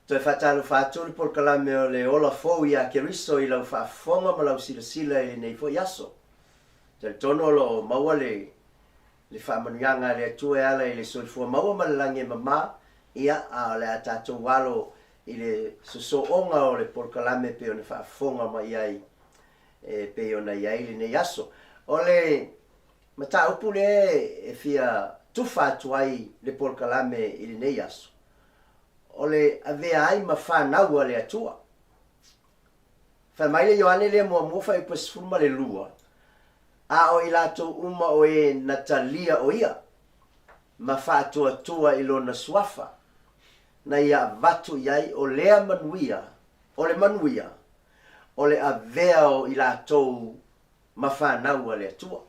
Toe faatalofa atu le polokalame o le Ola Fou iā Keriso i lau faafofoga ma lau silasila i lenei foi aso. Talitonu o lo o maua le le faamanuiaga a le Atua e ala i le soifua maua ma le lagi e mama, ia, a o le a tatou alo i le sosooga o le polokalame e pei ona faafofoga mai ai e pei ona i ai lenei aso. O le mataupu lea e fia tufa atu ai le polokalame i lenei aso, o le avea ai ma fanau a le Atua. Fai mai le Ioane lea muamua fuaiupu e 12, A o i latou uma o e na talia o ia, ma faatuatua i lona suafa, na ia avatu i ai o lea manuia, o le manuia, o le avea o i latou ma fanau a le Atua.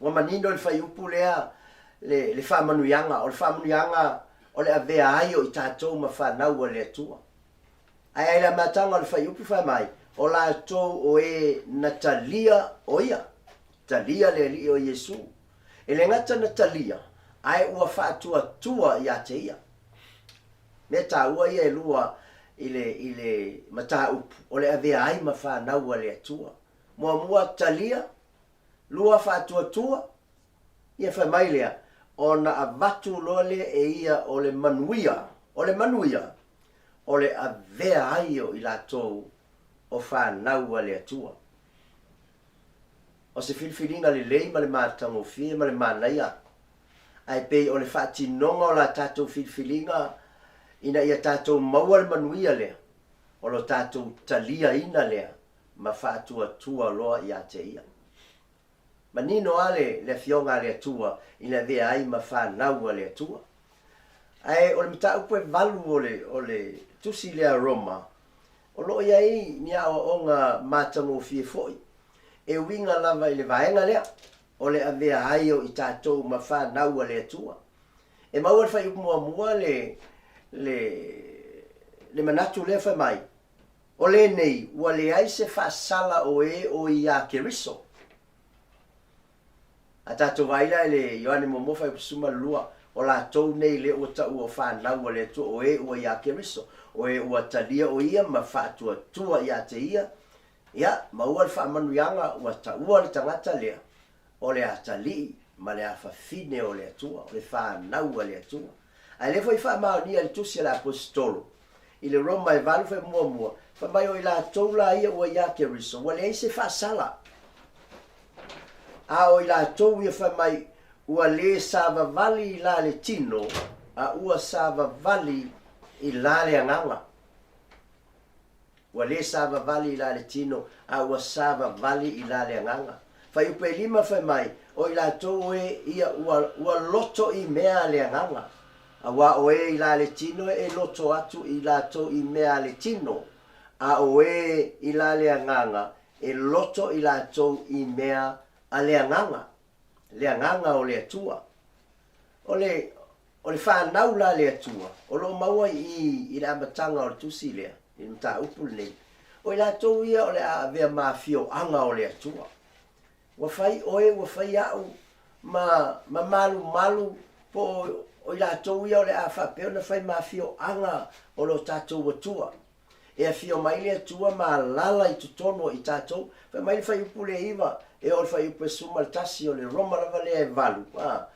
Ua manino i le fuaiupu lea le, le faamanuiaga, o le faamanuiaga o le avea ai o i tatou ma fanau a le Atua. Ae i le amataga o le fuaiupu fai mai, o latou o e na talia o ia, talia le Alii o Iesu. E le gata na talia, ae ua faatuatua ia te ia. Mea taua ia e lua i le, i le mataupu o le avea ai ma fanau a le Atua. Muamua, talia, lua, faatuatua, ia fai mai lea, ona avatu loa lea e ia o le manuia, o le manuia, o le avea ai o i latou o fanau a le Atua. O se filifiliga lelei ma le matagofie ma le manaia, ae pei o le faatinoga o la tatou filifiliga ina ia tatou maua le manuia lea, o lo tatou taliaina lea ma faatuatua loa ia te Ia. Manino lava le, le Afioga a le Atua ina avea ai ma fanau a le Atua. Ae o le mataupu e valu o le, o le tusi lea a Roma, o lo o i ai ni aoaoga matagofie foi e uiga lava i le vaega lea, o le avea ai o i tatou ma fanau a le Atua. E maua i le fuaiupu muamua le, le, le manatu lea fai mai, O lenei, ua leai se faasala o e o iā Keriso. A tatou vaai la i le Ioane muamua fuaiupu 12, o latou nei lea ua taua o fanau a le Atua, o e ua iā Keriso, o e ua talia o ia ma faatuatua ia te ia, ia, maua le faamanuiaga ua taua le tagata lea, o le atalii ma le afafine o le Atua, o le fanau a le Atua. Ae lea foi e faamaonia e le tusi a le Aposetolo i le Roma e valu fai muamua, fai mai o i latou la ia ua iā Keriso, ua leai se faasala. A o i latou ia fai mai ua le savavali i la le tino, a ua savavali i la le agaga. Ua le savavali i la le tino, a ua savavali i la le agaga. Fuaiupu e lima fai mai, O i latou e ia ua, ua loto i mea a le agaga, auā o e i la le tino e loto atu i latou i mea a le tino, a o e i la le agaga e loto i latou i mea a le agaga, le agaga o le Atua. O le, o le fanau la a le Atua, o lo o maua i i i le amataga o le tusi lea, i le mataupu lenei, o i latou ia o le a avea ma afioaga o le Atua. Ua fai oe, ua fai au ma, ma malumalu, po o, o i latou ia o le a faapea ona fai ma afioaga o lo tatou Atua. E afio mai le Atua ma alaala i totonu o i tatou. Fai mai le fuaiupu le iva, e oo i le fuaiupu e 11 o le Roma lava lea e valu, a,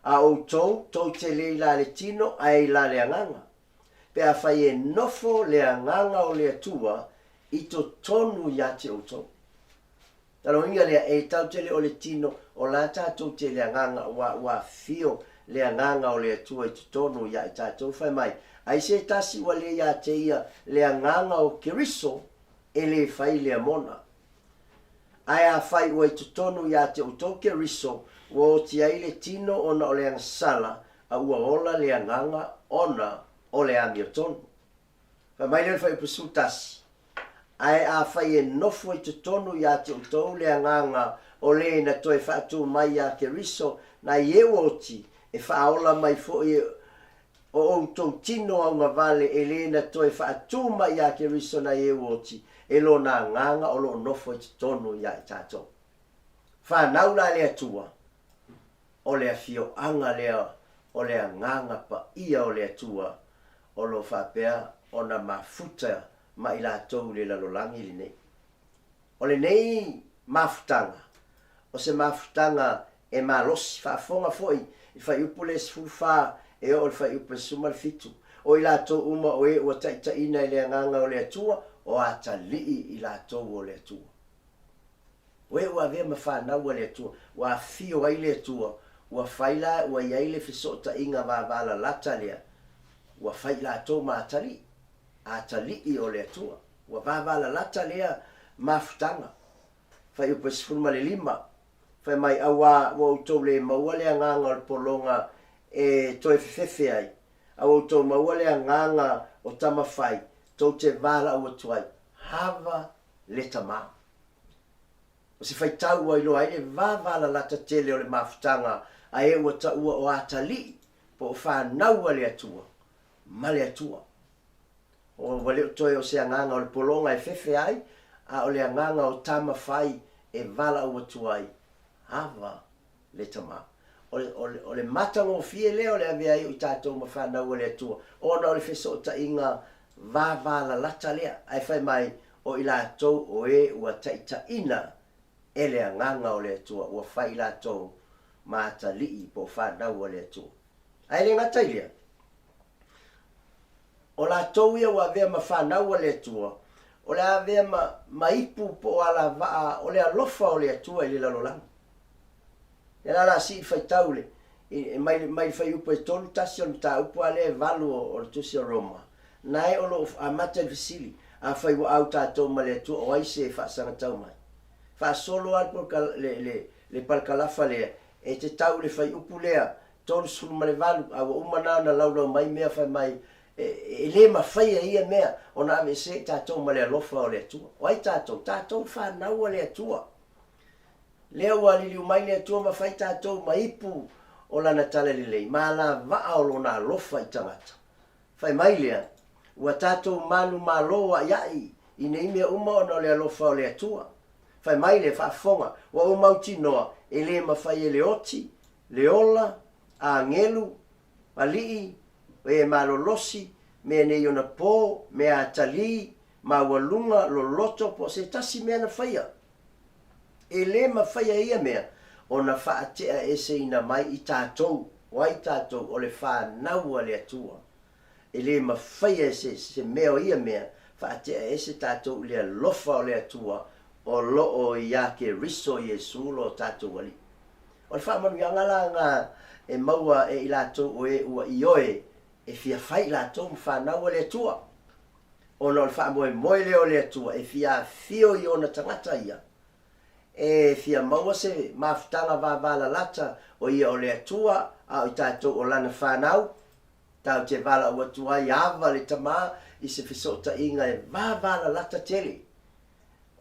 A outou, tou te le i la le tino, ae i la le agaga. Pe afai e nofo le agaga o le Atua i totonu ia te outou. A lona uiga lea, e tau tele o le tino, o la tatou te le agaga, ua, ua afio le agaga o le Atua i totonu ia i tatou. Fai mai, ai se tasi ua le ia te ia le agaga o Keriso, e le fai lea mona. Ae afai ua i totonu ia te outou Keriso, ua oti ai le tino ona o le agasala, a ua ola le agaga ona o le amiotonu. Fai mai lea o le fuaiupu 11, Ae afai e nofo i totonu ia te outou le agaga o le na toe faatu mai iā Keriso nai e ua oti, e faaola mai foi o outou tino augavale e le na toe faatu mai iā Keriso nai e ua oti, e lona agaga o lo o nofo i totonu ia i tatou. Fanau la le Atua, o le afioaga lea o le agaga paia o le Atua. o lo o faapea ona mafuta ma i latou i le lalolagi lenei. O lenei mafutaga, o se mafutaga e malosi, faafofoga foi i le fuaiupu lea 14 e oo i le fuaiupu 17, O i latou uma o e ua taitaiina i le Agaga o le Atua, o atalii i latou o le Atua. O e ua avea ma fanau a le Atua, ua afifio ai le Atua, ua fai la ua i ai le fesootaiga vavalalata lea, ua fai i latou ma atalii, atalii o le Atua. Ua vavalalata lea mafutaga. Fuaiupu e 15, fai mai, Auā ua outou le maua le agaga o le pologa e toe fefefe ai, a ua outou maua le agaga o tama fai, tou te valaau atu ai, Hava le Tama. O se faitau ua iloa ai le vavalalata tele o le mafutaga a e ua taua o atalii po o fanau a le Atua ma le Atua. Ua le o toe o se agaga o le pologa e fefe ai, a o le agaga o tama fai e valaau atu ai, Ava le Tama. O le, o le, o le matagofie lea o le ave ai o i tatou ma fanau a le Atua, ona o le fesootaiga vavalalata lea, ae fai mai, o i latou o e ua taitaiina e le Agaga o le Atua, ua fai i latou ma atalii po o fanau a le Atua. Ae le gata i lea, O latou ia ua avea ma fanau a le Atua, o le a avea ma, ma ipu po o alavaa o le alofa o le Atua i le lalolagi. Ia la la sii le faitau le, i, mai, mai le fuaiupu e 3 tasi o le mataupu lava lea e valu o, o le Tusi a Roma, na e o lo o amata i le fesili, Afai ua au tatou ma le Atua, o ai se e faasagatau mai? Faasolo lava le polokala, le, le, le palakalafa lea, e te tau i le fuaiupu lea, 38, a ua uma na ona laulau mai mea fai mai, e, e le mafai e ia mea ona aveesea i tatou ma le alofa o le Atua. O ai tatou? Tatou fanau a le Atua. Lea ua liliu mai le Atua ma fai tatou ma ipu o Lana talalelei, ma alavaa o Lona alofa i tagata. Fai mai lea, ua tatou manumalo a'ia'i i nei mea uma ona o le alofa o le Atua. Fai mai lea, faafofoga, ua ou mautinoa, e le mafai e le oti, le ola, agelu, alii, e malolosi, mea nei ona po, mea atalī, maualuga, loloto, po o se tasi mea na faia. E le mafaia ia mea ona faateaeseina mai i tatou, o ai tatou, o le fanau a le Atua. E le mafaia e se, se mea o ia mea faateaese tatou i le alofa o le Atua o lo o iā Keriso Iesu lo tatou Alii. O le faamanuiaga la na e maua e i latou o e ua ioe e fia fai i latou ma fanau a le Atua, ona o le faamoemoe lea o le Atua e fia afifio i ona tagata ia, e fia maua se mafutaga vavalalata o ia o le Atua a o i tatou o Lana fanau, tatou te valaau atu ai ava le Tama i se fesootaiga e vavalalata tele.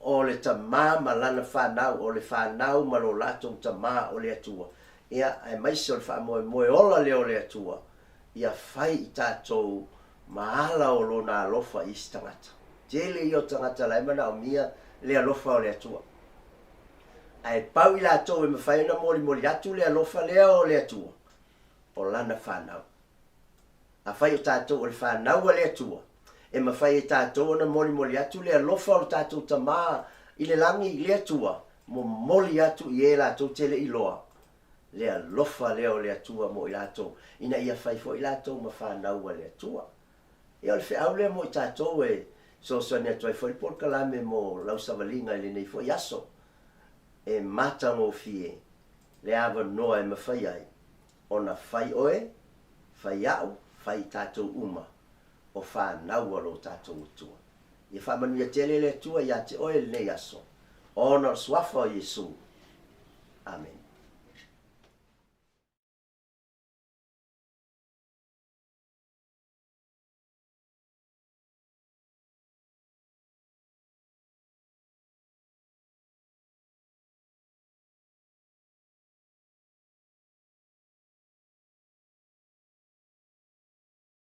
O le Tama ma Lana fanau, o le fanau ma lo latou Tama o le Atua, ia, aemaise o le faamoemoe ola lea o le Atua, ia fai i tatou ma ala o Lona alofa i isi tagata. Tele ia o tagata la e manaomia le alofa o le Atua. Ae pau i latou e mafai ona molimoli atu le alofa lea o le Atua, o Lana fanau. Afai o tatou o le fanau a le Atua, e mafai e tatou ona molimoli atu le alofa o le tatou Tama i le lagi, le Atua, momoli atu i e latou te le i loa le alofa lea o le Atua mo i latou, ina ia fai foi latou ma fanau a le Atua. Ia o le feau lea mo i tatou e fesoasoani atu ai foi le polokalame mo lau savaliga i lenei foi aso, e matagofie le avanoa e mafai ai ona fai oe, fai au, fai tatou uma o fanau a lo tatou Atua. Ia faamanuia tele le Atua ia te oe i lenei aso, ona o le Suafa o Iesu. Amene.